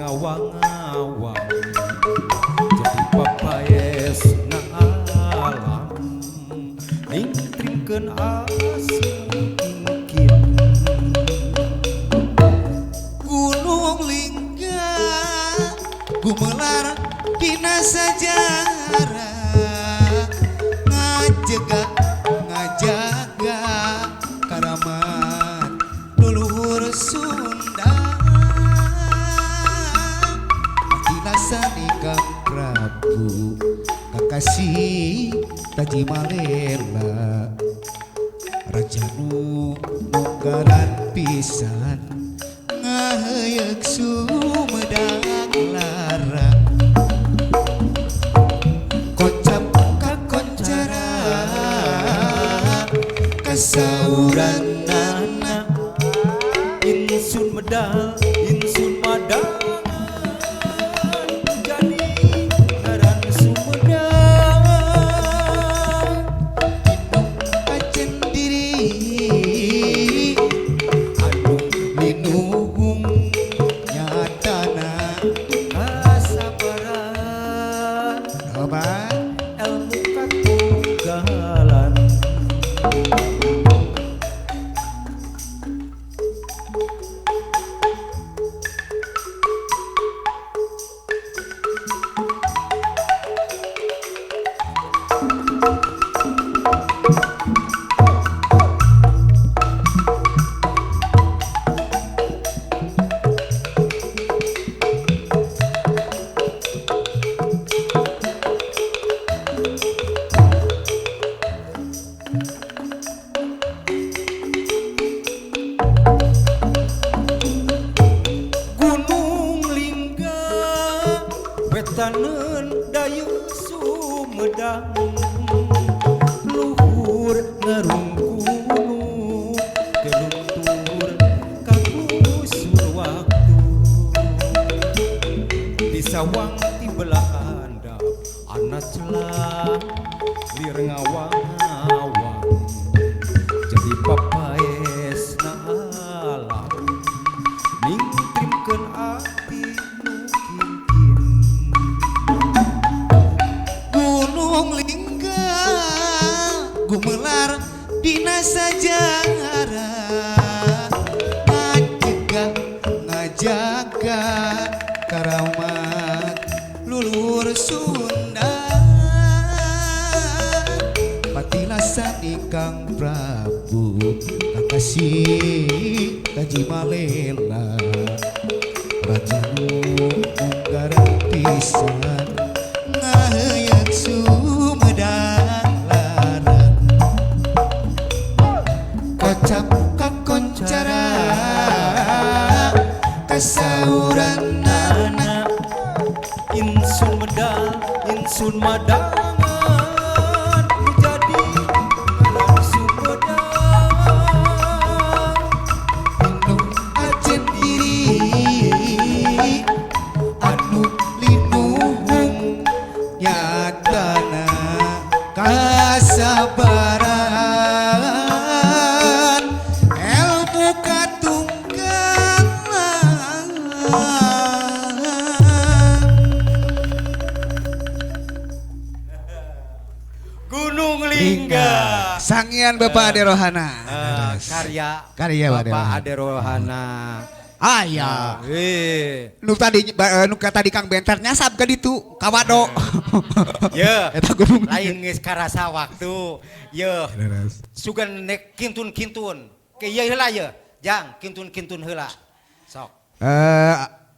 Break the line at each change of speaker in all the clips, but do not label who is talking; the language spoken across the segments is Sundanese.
Ngawang-ngawang jadi papaes na alam ningtrimkeun asing kin.
Gunung Lingga gumelar dina sajarah, ngajega ngajaga karamat leluhur Sunda. Patilasan Kang Prabu kakasih Tajimalela, raja nu munggaran pisan ngaheuyeuk Sumedang Larang. Kocap kakoncara kasauranana.
Insun medal insun madangan jadi ngaran Sumedang.
Ajen diri anu linuhung nyatana.
Kasabaran
Obat
ilmu katunggalan. Gunung Lingga wetaneun dayeuh Sumedang, luhur ngarungkunu teluntur kagusur waktu. Di sawang ti belah handap ana celah lir ngawang-ngawang jadi papaes na alam ningtrimkeun ati nu kin.
Gunung Lingga gumelar dina sajarah, ngajega ngajaga karamat leluhur Sunda. Patilasan Kang Prabu kakasih Tajimalela, raja nu munggaran pisan ngaheuyeuk Sumedang Larang. Kocap kakoncara kasauranana.
Insun medal insun madangan jadi ngaran Sumedang.
Anu ajen diri anu linuhung nyatana kasabaran ilmu katunggalan.
Gunung Lingga.
Sangian Bapak Ade Rohana.
Karya
Karya Bapak
Bapak
Ade
Ade Rohana.
Aya.
Eh.
Nu tadi nu tadi Kang Bentar nyasab ka ditu ka Wado.
Ye.
Eta gunung.
Lain geus karasa waktu. Ye. Sugan nek kintun-kintun. Ke ieu heula ye. Jang kintun-kintun heula. Sok.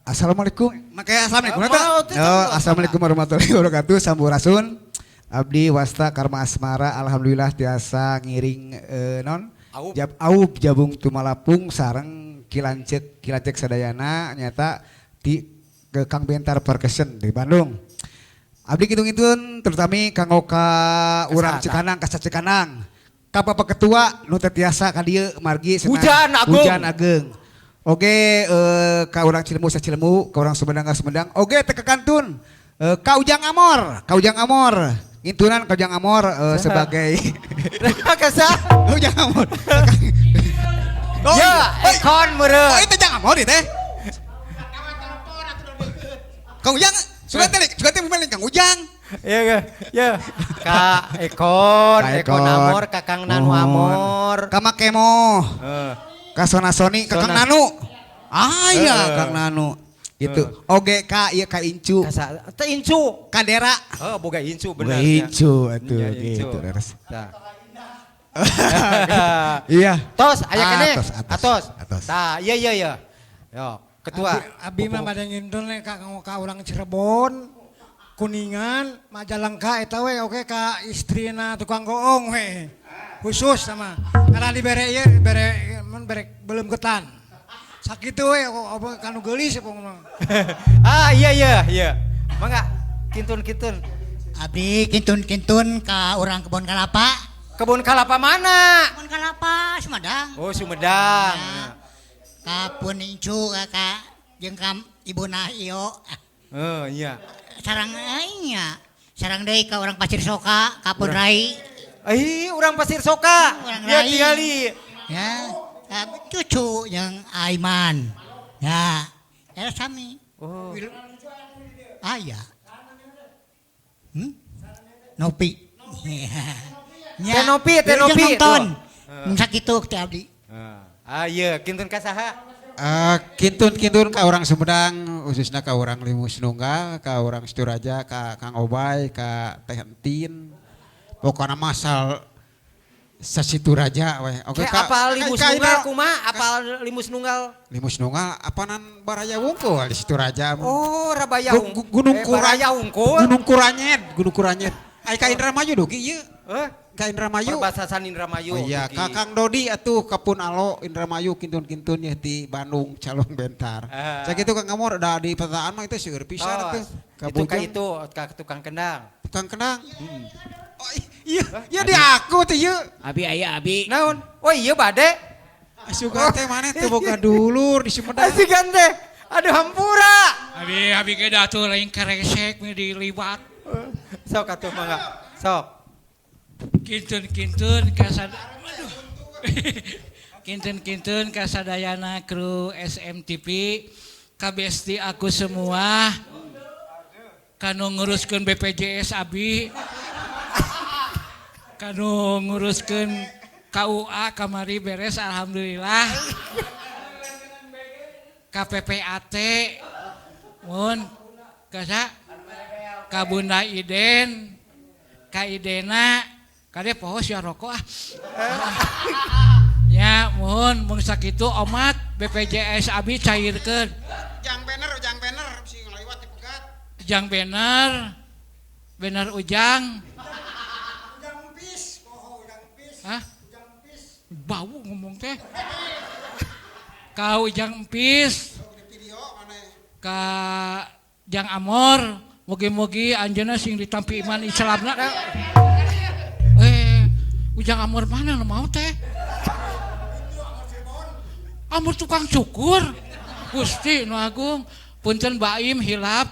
Assalamualaikum. Makanya assalamualaikum.
Mau,
Eta?
tetep
Oh,
mau.
assalamualaikum warahmatullahi wabarakatuh. Sampurasun. Abdi wasta Karma Asmara, alhamdulillah tiasa ngiring non
Aub.
Jab, aub jabung tumalapung sareng kilancek kilancek sadayana nyata di ke Kang Bentar Percussion di Bandung. Abdi kintun-kintun terutami kanggo ka urang
Ka saha,
Cikanang, ka Cikanang. Ka Bapak Ketua nu teu tiasa ka dieu margi cenah.
Hujan Agung.
Hujan Ageng. Oke, ka urang Cilemu sa Cilemu, ka urang Sumedang ka Sumedang. Oke, teu kantun. Ka Ujang Amor, ka Ujang Amor. Ngintunan ka Ujang Amor sebagai
Kasa.
Ujang Amor. Oh,
Ya,
iya.
Ekon meureun.
Oh, itu Ujang Amor itu teh. Kang Ujang, sugan teh pemain Kang Ujang.
Iya, ya. Ka Ekon, Ekon Amor, ka Kang Nanu Amor.
Ka Makemo. Ka Sona Soni, ka Kang Nanu. Ah iya, Kang Nanu. Gitu. Oge ka ieu ka Incu.
Teh Incu.
Ka Dera.
Oh, boga Incu bener.
Boga Incu atuh gitu. Iya.
Tos aya keneh. Atos. Tah, iya iya iya. Yo, ketua.
Abi mah bade ngintun ka urang Cirebon. Kuningan, Majalengka eta we oke ka istrina tukang goong we. Khusus sama. Karena dibere ieu bere mun bere belum ketan. Sakitu we apa kanu geulis apa ngomong.
Ah iya iya iya. Mangga kintun-kintun.
Abdi kintun-kintun ka urang Kebon Kalapa.
Kebon Kalapa mana?
Kebon Kalapa Sumedang.
Oh Sumedang.
Ya. Ka pun incu ka jeung ka ibuna Iyo.
Oh iya.
Sarang nya. Sarang deui ka urang Pasir Soka, ka pun Rai.
Ih, urang Pasir Soka.
Urang
ya
Rai.
Tingali.
Ya, cucu yang Aiman. Ya, era sami.
Oh.
Ah ya. Nopi.
Teh Nopi, Teh Nopi.
Nonton. Mun sakitu teh abdi.
Ah iya, kintun ka saha?
Kintun-kintun ka orang Sumedang, khususnya ka orang Limus Nunggal, ka orang Situraja, ka Kang Obay, ka Teh Entin. Pokokna masal sasituraja we. Oke
ka apal Limus Nunggal kumaha? Apal Limus Nunggal?
Limus Nunggal apanan Baraya wungkul di Situraja.
Oh, Rabaya
wungkul. Gunung
Baraya wungkul.
Gunung Kuranyet, Gunung Kuranyet. Ai ka Indramayu dugi ieu. Ka Indramayu.
Perbatasan Indramayu.
Oh iya, ka Kang Dodi atuh ka Pun Alo Indramayu kintun-kintun nya di Bandung Calung Bentar. Sakitu Kang Amor da di petaan mah itu seueur pisan atuh.
Ka itu ka itu ka tukang kendang.
Tukang kendang. Oh iya, iya di aku teh ieu.
Abi aya abi.
Naon? Oh iya bade.
Asugan teh maneh teu boga dulur di Sumedang.
Asugan teh. Aduh hampura.
Abi abi ge atuh lain keresek mah diliwat.
Sok atuh mangga. Sok.
Kintun-kintun kasad aduh. Kintun-kintun kasadayana kru SMTV kabesti aku semua kanu nguruskeun BPJS abi kanu nguruskeun KUA kamari beres alhamdulillah KPPAT mun kasa ka Bunda Iden ka Idena kade poho sia rokok ah. Ya mohon mung sakitu omat BPJS abi cairkeun.
Jang banner sing lewat dipegat.
Jang banner. Banner Ujang.
Ujang pis, poho Ujang pis.
Hah?
Ujang pis.
Bau ngomong teh. Ka Ujang Pis. Ka Jang Amor, mugi-mugi anjeunna sing ditampi iman Islamna. Ujang Amor mana nu mau teh? Amor tukang cukur. Gusti nu agung, punten baim hilap.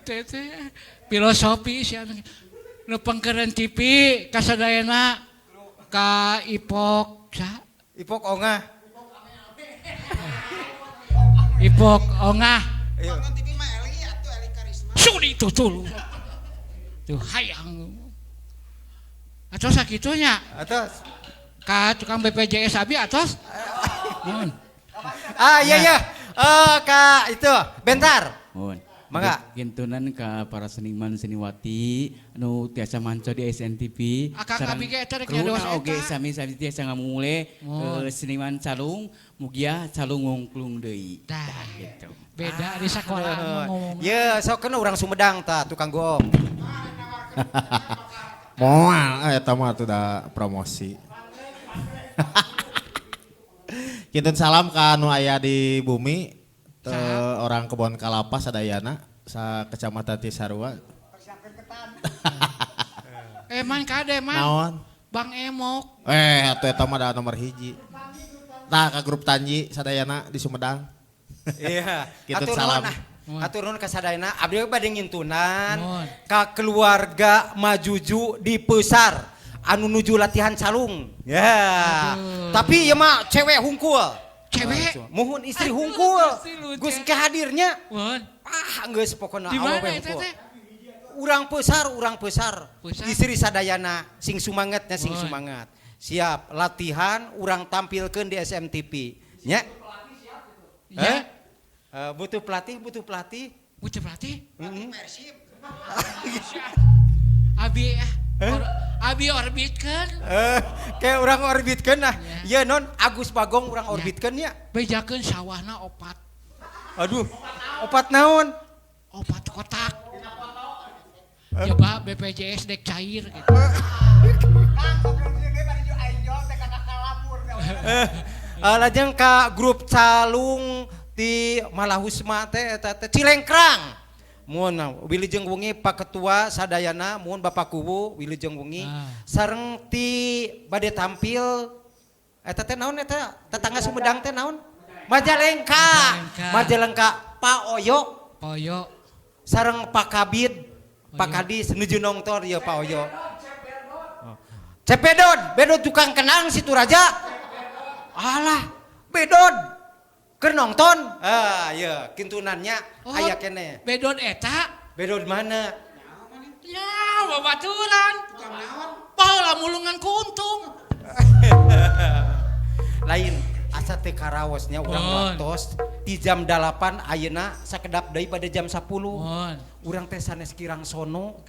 Teh teh filosofi sia nu pengkeureun TV kasadayana ka Ipok sa?
Ipok Ongah.
Ipok Ongah.
Nonton TV mah Eli atuh Eli Karisma.
Sudi tutul. Tuh hayang. Atos sakitunya.
Atos.
Ka tukang BPJS abi atos. Mohon.
Ah iya iya. Ka itu bentar.
Mohon.
Mangga.
Kintunan ka para seniman seniwati anu tiasa manco di SNTV.
Akang abi ge eta rek nyadoas eta.
Oge sami-sami tiasa ngamumule seniman calung mugia calung ngungklung deui.
Tah
gitu.
Beda di sakola ngomong.
Ye, sok keun urang Sumedang tah tukang goong.
Moal eta mah atuh da promosi. Kintun salam ka anu aya di bumi orang Kebon Kalapa sadayana sa Kecamatan Cisarua.
Eman kade man.
Naon?
Bang Emok.
Atuh eta mah da nomor 1. Tah ka grup Tanji sadayana di Sumedang.
Iya.
Kintun salam.
Atur nuhun ka sadayana abdi bade ngintunan ka keluarga Majuju di Pesar anu nuju latihan calung. Ya. Tapi ieu mah cewek hungkul.
Cewek?
Muhun istri
Aduh,
hungkul.
Gusti lucu.
Gus kehadirnya.
Muhun.
Ah, geus pokona
Di mana
awewe
eta
hungkul.
teh?
Urang pesar, urang pesar.
Pesar.
Istri sadayana sing sumangatnya sing
Muhun.
sumangat. Siap, latihan urang tampilkeun di SMTV. Nya?
Ya.
Eh? Butuh pelatih, butuh pelatih.
Butuh pelatih?
Mm-mm.
Abi abi orbitkeun.
Kayak orang orbitkeun nah.
Ya.
Ya non Agus Bagong urang orbitkeun ya.
Bejakeun sawahna opat.
Aduh, opat naon?
Opat kotak. Coba BPJS dek cair gitu.
Lajeng ka grup calung di Malahusma teh eta teh Cilengkrang. Mun wilujeng wengi Pak Ketua sadayana, mun Bapak Kuwu wilujeng wengi sareng ti bade tampil eta teh naon eta tetangga Sumedang teh naon? Majalengka. Majalengka Pak Oyo.
Pak Oyo.
Sareng Pak Kabid, Pak Kadis nuju nongtor ya Pak Oyo. Cepedon, bedon tukang kenang situ raja. Alah, bedon. Keur nonton. Ah, iya, kintunannya aya keneh.
Bedon eta?
Bedon mana?
Ya, babaturan. Baheula mulungan ku untung.
Lain, asa teu karaosnya urang waktos di jam 8 ayeuna sakedap deui pada jam 10. Urang teh sanes kirang sono.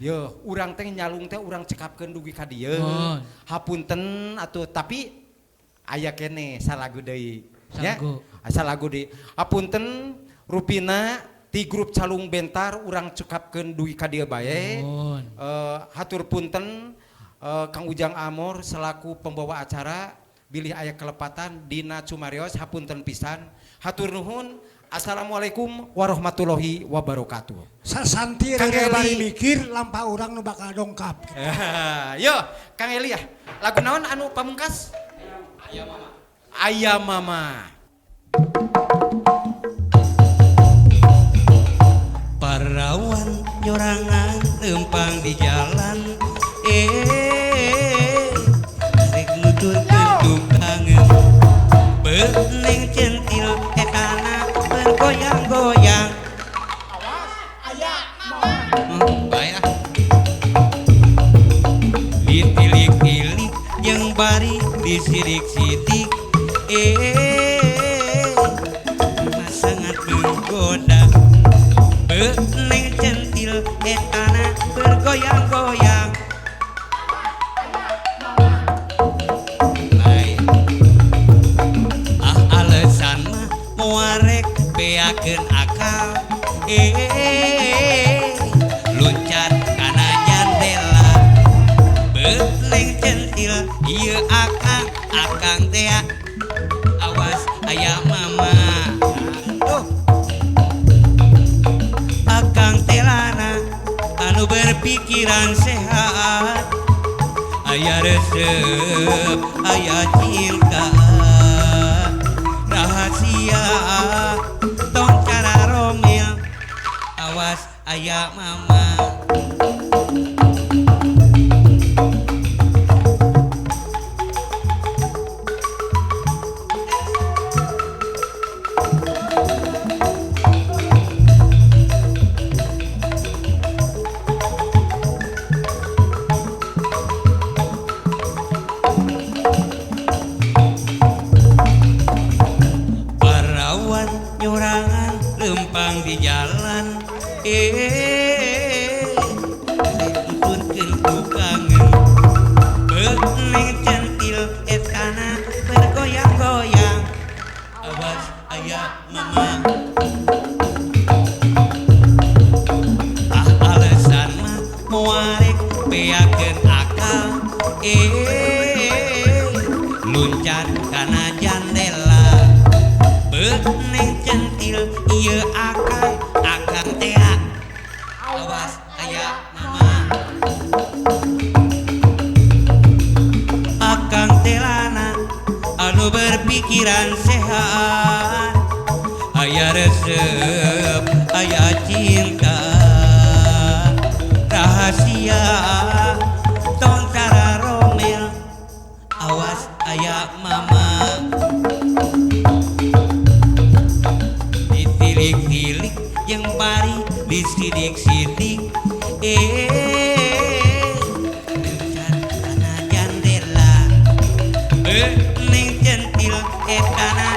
Ye, urang teh nyalung teh urang cekapkeun dugi ka dieu. Hapunten atuh tapi aya keneh salagu deui. Ya, asal lagu deui. Hapunten rupina ti grup Calung Bentar urang cekapkeun dugi ka dieu bae. Hatur punten Kang Ujang Amor selaku pembawa acara bilih aya kelepatan dina Cumarios hapunten pisan. Hatur nuhun. Assalamualaikum warahmatullahi wabarakatuh.
Sasanti
Kang
rere bari
Eli.
mikir lampah urang nu bakal dongkap.
Yo, Kang Eli ya. Lagu naon anu pamungkas? Ayam Mama. Ayam Mama.
Parawan nyorangan lempang di jalan rek nuturkeun tukangeun bening centil etana bergoyang-goyang.
Awas aya mama.
Bae ah. Ditilik-tilik jeung bari disidik-sidik sangat menggoda. Bening centil etana bergoyang-goyang. Baik. Ah alasan mah moarek beakeun akal luncat kana jandela. Bening centil ieu akang akang teh awas aya mama. Akang telana anu berpikiran sehat aya resep aya cinta rahasia tong cara romil awas aya mama. Parawan nyorangan lempang di jalan nuturkeun tukangeun bening centil etana bergoyang-goyang awas aya mama. Ah alasan mah moarek beakeun akal luncat kana jandela. Bening centil ieu akang akang teh awas aya mama. Akang telana anu berpikiran sehat aya resep aya cinta rahasia tong cara romel awas aya mama. Sidik-sidik Leucat kana jandela. Neng centil etana.